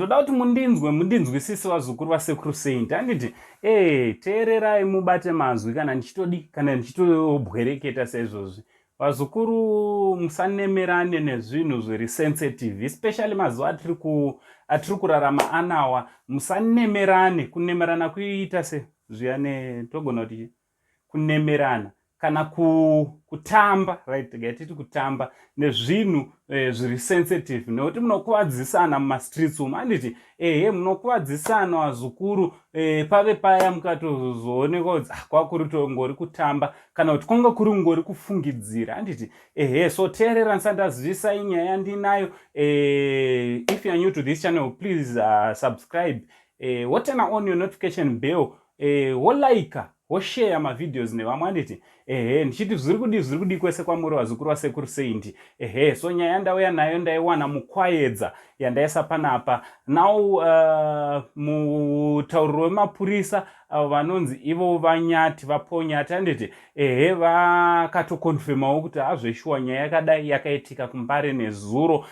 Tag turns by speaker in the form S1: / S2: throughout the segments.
S1: Ndoda kuti mundinzwe, mundinzwisise vazukuru vasekuru Saint. Handiti teererai mubate mazwi kana ndichitodi kana ndichitobwereketa saizvozvi. Vazukuru, musanemerane nezvinhu zviri sensitive, especially mazuva atiri kurarama anawa. Musanemerane. Kunemerana kuita se zviya ne togona kuti kunemerana kana kutamba, right? Gatiti kutamba nezvinhu zviri sensitive, nekuti munokuvadzisana mumastreets umu, handiti? Ehe, munokuvadzisana vazukuru. Pave paya mukatozoonekwa kuti ah, kwakuri tongori kutamba kana kuti kwanga kuri ngori kufungidzira, handiti? Ehe, so teerera ndisati nyaya yandinayo. If you are new to this channel, please subscribe, woturn on your notification bell, wolika, woshare mavideos nevamwe, handiti? Ehe, ndichiti zviri kudi, zviri kudi kwese kwamuri vazukuru vasekuru Saint. Ehe, so nyaya yandauya nayo ndaiwana muKwayedza yandaisa panapa now. Mutauriro wemapurisa avo vanonzi ivo vaNyathi, vaPaul Nyathi, handiti? Ehe, vakatokonfemawo kuti hazveshuwa nyaya yakadai yakaitika kuMbare nezuro.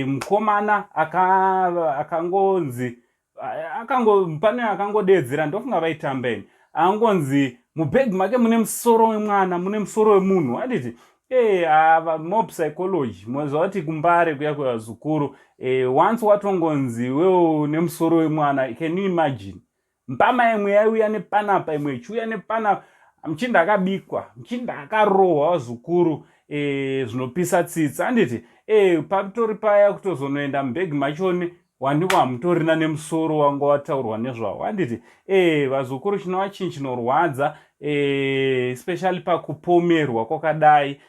S1: Mukomana akangonzi akango pane akangodedzera, ndofunga vaitambeni, angonzi mubhegi make mune musoro wemwana, mune musoro wemunhu, handiti? Ava mob psychology, moziva kuti kuMbare kuya kwevazukuru, once watongonzi wewo nemusoro wemwana, can you imagine? Mbama imwe yaiuya nepanapa, imwe ichiuya nepanapa. Muchinda akabikwa, muchinda akarohwa vazukuru, zvinopisa tsitsi, handiti? Patori paya kutozonoenda mubhegi machoni wandiko hamutorina nemusoro wanga wataurwa nezvawo, handiti? Vazukuru, chinova chinhu chinorwadza, especially pakupomerwa kwakadai.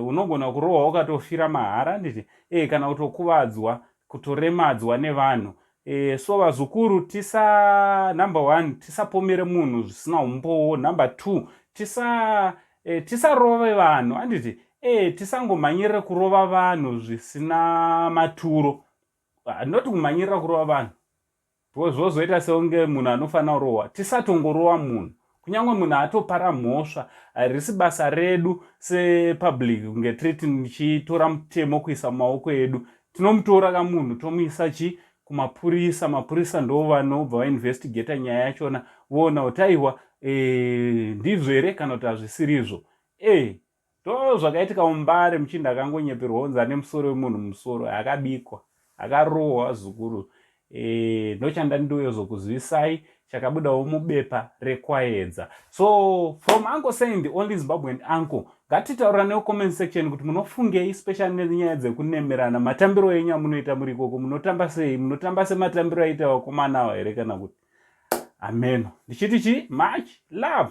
S1: Unogona kurohwa ukatofira mahara, handiti? Kana kutokuvadzwa, kutoremadzwa nevanhu. So vazukuru, tisa number one, tisapomere munhu zvisina umbowo. Number two, tisarove vanhu, handiti? Tisangomhanyirire kurova vanhu zvisina maturo. Not kumhanyirira kurova vanhu, because zvozoita seunge munhu anofanira kurohwa. Tisatongorova munhu, kunyange munhu atopara mhosva. Harisi basa redu sepublic kunge tiri tichitora mutemo kuisa mumaoko edu. Tinomutora kamunhu, tomuisa chi kumapurisa. Mapurisa ndo vanobva vainvestigata nyaya yachona, voona kuti aiwa, ndizvo here kana kuti hazvisirizvo. Ndo zvakaitika muMbare. Muchinda akangonyeperwa unzi ane musoro wemunhu musoro, akabikwa, akarohwa zukuru. Ndochandandiuyozokuzivisai chakabudawo mubepa reKwayedza. So from Uncle Saint, the only Zimbabwean uncle, ngatitaurira necomment section kuti munofungei, especially nenyaya dzekunemerana. Matambiro enyu amunoita muri ikoko, munotamba sei? Munotamba sematambiro aita vakomana ava here kana kuti ameno? Ndichiti chi much love.